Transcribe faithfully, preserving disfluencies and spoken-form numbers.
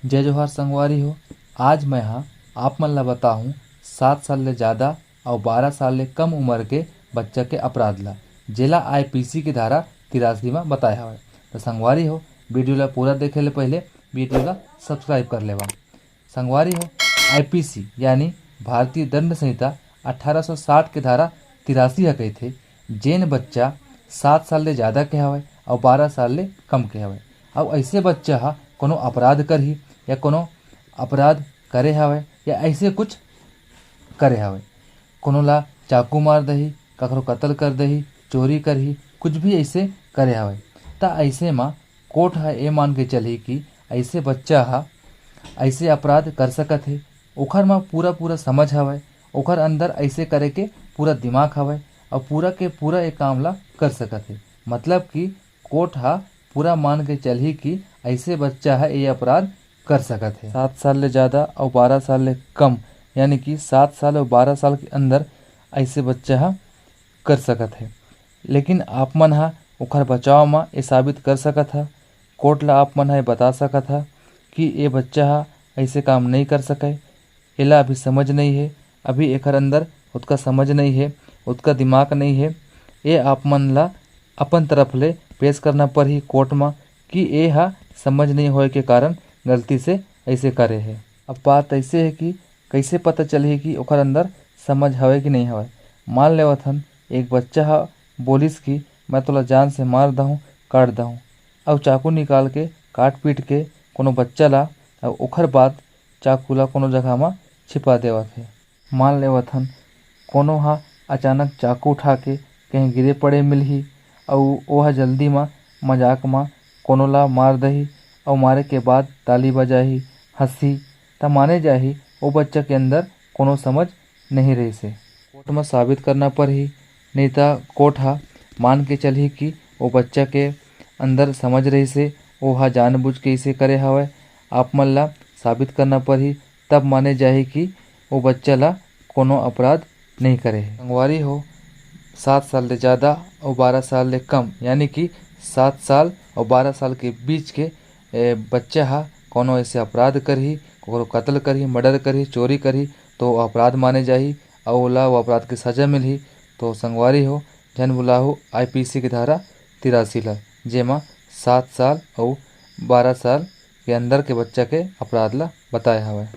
जय जोहार संगवारी हो, आज मैं हा आप मन ला बताहूँ सात साल ले ज्यादा अउ बारह साल ले कम उम्र के बच्चा के अपराध ला, जेला आईपीसी के धारा तिरासी मा बताए हवय। त संगवारी हो, वीडियो ला पूरा देखे ले पहले वीडियो ला subscribe कर लेवा। संगवारी हो, आईपीसी यानी भारतीय दंड संहिता अठारह सौ साठ के धारा तिरासी ह कहिथे, जेन बच्चा सात साल ले ज्यादा के हवय अउ बारह साल ले कम के हवय, अउ ऐसे बच्चा ह कोनो अपराध करही या कोनो अपराध करे हवय या ऐसे कुछ करे हवय, कोनो ला चाकू मार दही, कखरो कत्ल कर दही, चोरी करही, कुछ भी ऐसे करे हवय, त ऐसे म कोर्ट ह ए मान के चलही कि ऐसे बच्चा ह ऐसे अपराध कर सकत हे, ओखर म पूरा पूरा समझ हवय, ओखर अंदर ऐसे करे के पूरा दिमाग हवय अउ पूरा के पूरा ए काम ला कर सकत हे। मतलब कि कोर्ट ह पूरा मान के चलही कि ऐसे बच्चा ह ए अपराध कर सकत हे। सात साल ले ज्यादा अउ बारह साल ले कम, यानी कि सात साल अउ बारह साल के अंदर ऐसे बच्चा ह कर सकत हे। लेकिन आप मन ह ओखर बचाव म ए साबित कर सकत ह, कोर्ट ल आप मन ह ए बता सकत ह कि ए बच्चा ह ऐसे काम नइ कर सकय, एला अभी समझ नइ हे, अभी एखर अंदर ओतका समझ नइ हे, ओतका दिमाग नइ हे। ए आप मन ल अपन तरफ ले पेश करना परही कोर्ट म कि ए ह समझ नइ होए के कारण गलती से ऐसे करे हे। अब बात ऐसे हे कि कैसे पता चलही कि ओखर अंदर समझ हवय कि नइ हवय। मान लेवत हन, एक बच्चा ह बोलिस कि मैं तोला जान से मार दहूं, काट दहूं, अउ चाकू निकाल के काट पीट के कोनो बच्चा ला, अउ ओखर बाद चाकू ला कोनो जगह म छिपा देवत हे। मान लेवत हन, कोनो ह अचानक चाकू उठा के कहीं गिरे पड़े मिलही, अउ ओह जल्दी म मजाक म कोनो ला मार दही, अउ मारे के बाद ताली बजाही, हंसही, त माने जाही ओ बच्चा के अंदर कोनो समझ नहीं रहिस हे। कोर्ट म साबित करना परही, नहीं त कोर्ट ह मान के चलही कि ओ बच्चा के अंदर समझ रहिस हे, ओ ह जानबूझ के इसे करे हवय। आप मन ला साबित करना परही, तब माने जाही कि ओ बच्चा ला कोनो अपराध नहीं करे हे। संगवारी हो, सात साल ले ज्यादा अउ बारह साल ले कम, यानी कि सात साल अउ बारह साल के बीच के, ए, बच्चा ह कोनो ऐसे अपराध करही, ककरो कत्ल करही, मर्डर करही, चोरी करही, तो वो अपराध माने जाही अउ ओला वो अपराध के सजा मिलही। तो संगवारी हो, झन भुलाहू आईपीसी के धारा तिरासी ला, जेमा सात साल अउ बारह साल के अंदर के बच्चा के अपराध ला बताए हवय।